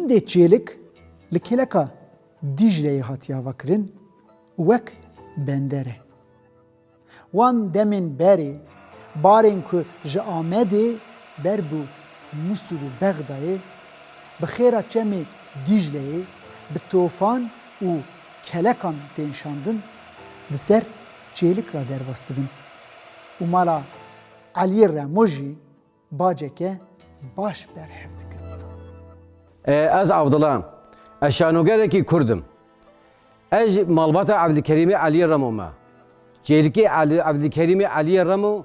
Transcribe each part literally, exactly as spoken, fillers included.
Hindê çêlik li kêleka Dîcleyê hatiye avakirin û wek bender e. Wan demên berê, barên ku ji Amedê ber bi Mûsil û Bexdayê, bi xêra çemê Dîcleyê, bi tofan û kelekan tên şandin, di ser çêlik re derbas dibin û mala Eliyê Remo jî baceke baş berhev dikin. E, ez Avdila, ez şanogerekî Kurd im. Ez ji malbata Evdilkerîmê Eliyê Remo me. Çêlikê Eli-, Evdilkerîmê Eliyê Remo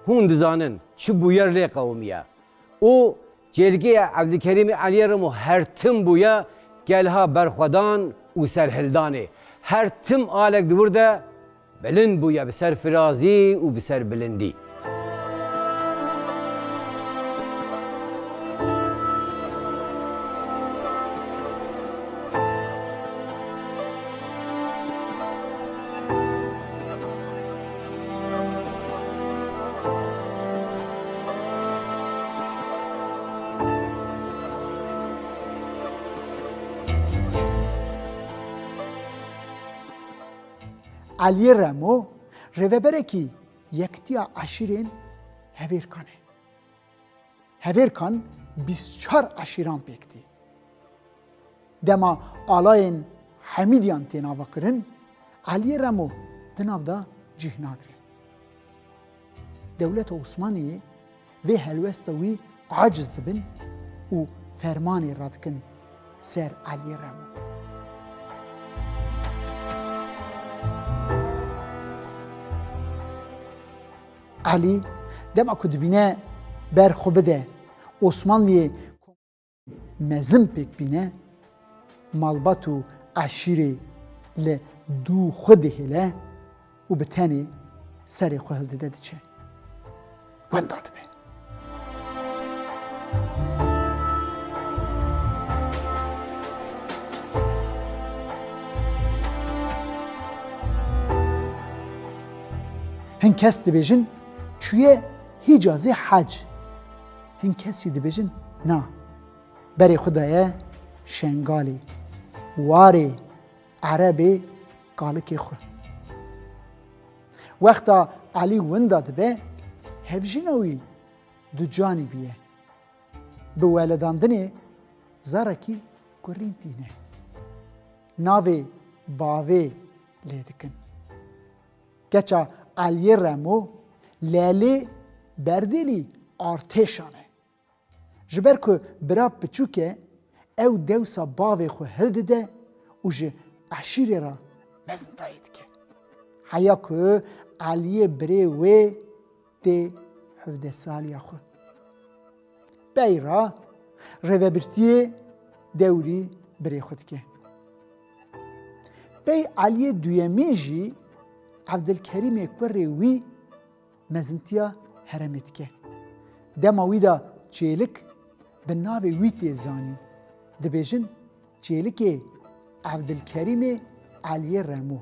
hûn dizanin çi bûyer lê qewimiye. Û çêlikê Evdilkerîmê Eliyê Remo her tim bûye gelha berxwedan û serhildanê. Her tim alek di wir de bilind bûye bi serfirazî û bi serbilindî. Eliyê Remo rêveberekî Yekitiya Eşîrên Hevêrkan e. Hevêrkan bîst çar eşîran pêk tî. Dema alayên Hemîdiyan tên avakirin, Eliyê Remo di nav de cih nagire. Dewleta Osmaniyê vê helwesta wî aciz dibin û fermanê radikin ser Eliyê Remo. Elî dema ku dibîne ber xwe bide, Osmanliyê mezin pêk bîne, malbat û eşîrê li dû xwe dihêle û bi tenê serê xwe hildide diçe. Wenda dibe. Hin kes dibêjin çûye Hîcazê hec. Hin kes jî dibêjin na. Berê xwe daye Şengalê, warê, Erebê, kalikê xwe. Wexta Elî winda dibe, hevjîna wî ducanî bûye. Bi weledandinê zarekî kurîn tîne. Navê bavê lê dikin. Keça Eliyê Remo, Lelê Berdêlî Artêşan e. Ji ber ku bira piçûk e, ew dewsa bavê xwe hildide û ji eşîrê re mezindayî dike. Heya ku Eliyê birê wê tê hevdeh saliya xwe. Pey re rêvebirtiyê dewrî birê xwe dike. Pey Eliyê duyemîn jî Evdilkerîmê kurê wî mezintiya herêmê dike. Dema wî de çêlik bi navê wî tê zanîn. Dibêjin çêlikê Evdilkerîmê Eliyê Remo.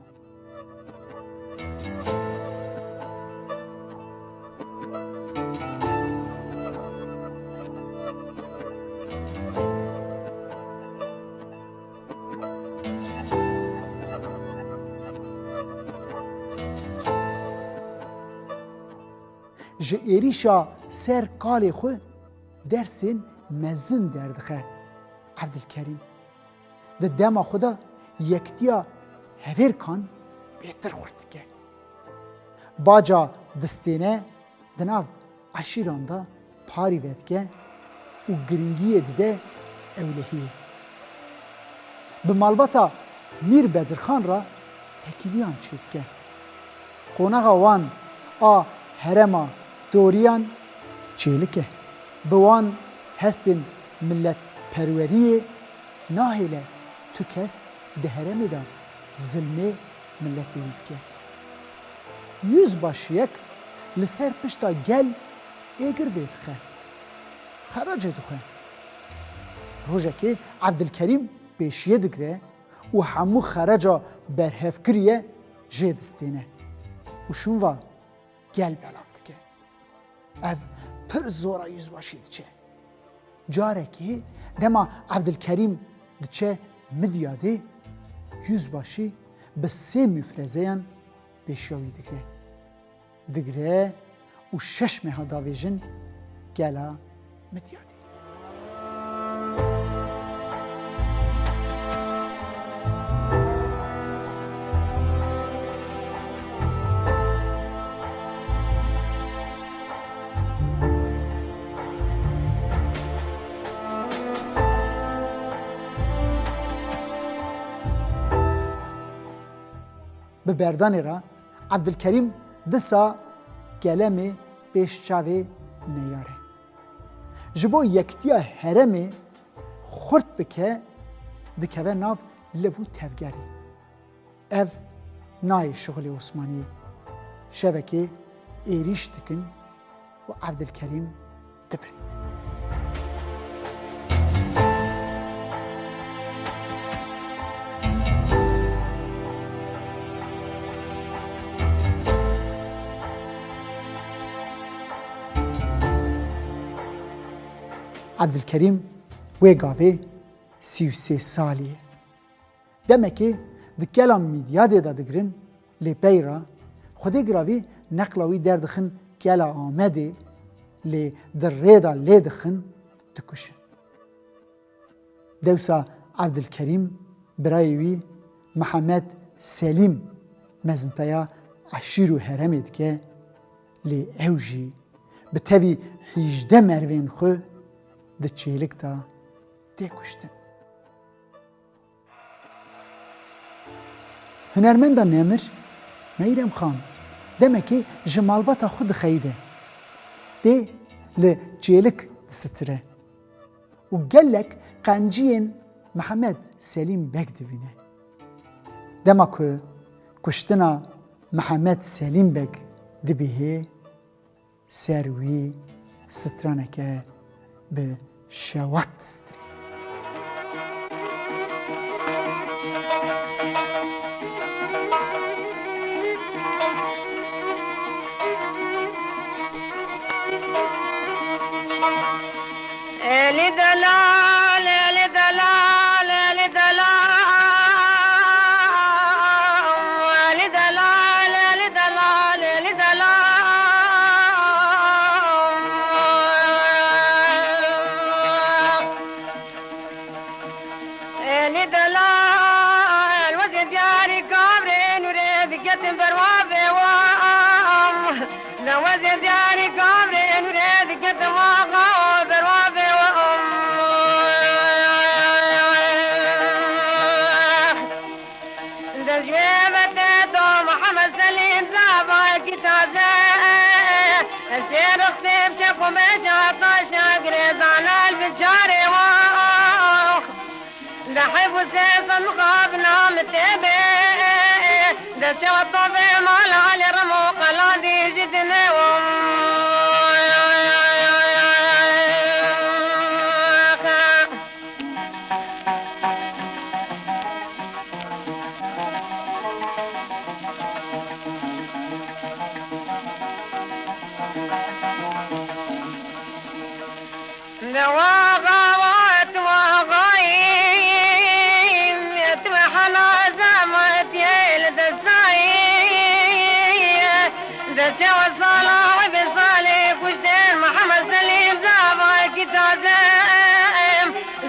Ji êrîşa ser kalê xwe dersên mezin derdixe Evdilkerîm. Di dema xwe de yekitiya hevêrkan bêtir xurt dike. Baca distêne di nav eşîran de parî vedike û giringiyê dide ewlehiyê. Bi malbata Mîr Bedirxan re tekîliyan çêdike. Qonaxa wan a herêma Doriyan çêlik e. Bi wan hestên miletperweriyê nahêle tu kes di herêmê de zilmê miletê wî bike. Yûzbaşiyek li ser pişta gel êgir vêdixe. Xeracê dixwe. Rojekê Evdilkerîm pêşiyê digire û hemû xereca berhevkirî ye jê distêne û şûnva gel belav dike. Ev pir zora yûzbaşî diçe. Carekê dema Evdilkerîm diçe Midyadê, Yüzbaşı bi sê mufrezeyan pêşiya wî digre. Digre û şeş meha davêjin gela Midyadê. Bi berdanê re Evdilkerîm disa gelemê pêş çavê neyar e. Ji bo yekitiya herêmê xurt bike, dikeve nav liv û tevgerê. Ev nayê şixulê Osmaniyê. Şevekê êrîş dikin û Evdilkerîm dibin. Evdilkerîm wê gavê sî û sê salî ye. Demekê di kela Mîdyadê de digirin, lê pey re Xwedê giravî neqla wî derdixin kela Amedê, lê di rê de lê dixin, dikuşin. Dewsa Evdilkerîm birayê wî Mihemed Selîm mezinteya eşîr û herêmê dike, lê ew jî bi tevî hîjdeh merivên xwe di çêlik de tê kuştin. Hunermenda nemir Meyrem Xan demekê ji malbata xwe dixeyide. Tê li çêlik disitire û gelek qenciyên Mihemed Selîm Beg dibîne. Dema ku kuştina Mihemed Selîm Beg dibihê, ser wî straneke bi şewat distrê. Elî delal, elî delal, elî delal, elî delal, elî delal, elî delal. Elî delal, wezê diyarî kabrên û rê diketin berwa vê wan. De wezê diyarî kabrên û rê diketin waxa berwa vê wan. De ji wê vete to Mihemed Selîm zavayekî taze. Ez sê rixsê bi şeq û meşa taşa girêzana li bin çarê wan. De heb û sê sed mixabina min tê bê. De çawa tovê mala Alê Remo Qelandî jî dinê. De waxa wa tu waxayî, tu hela zemetiyê li destayî. De çewa sala we bi salê kuştên Mihemed Selîm zavayekî taze.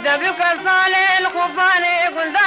De bika salê li Xubanê gunda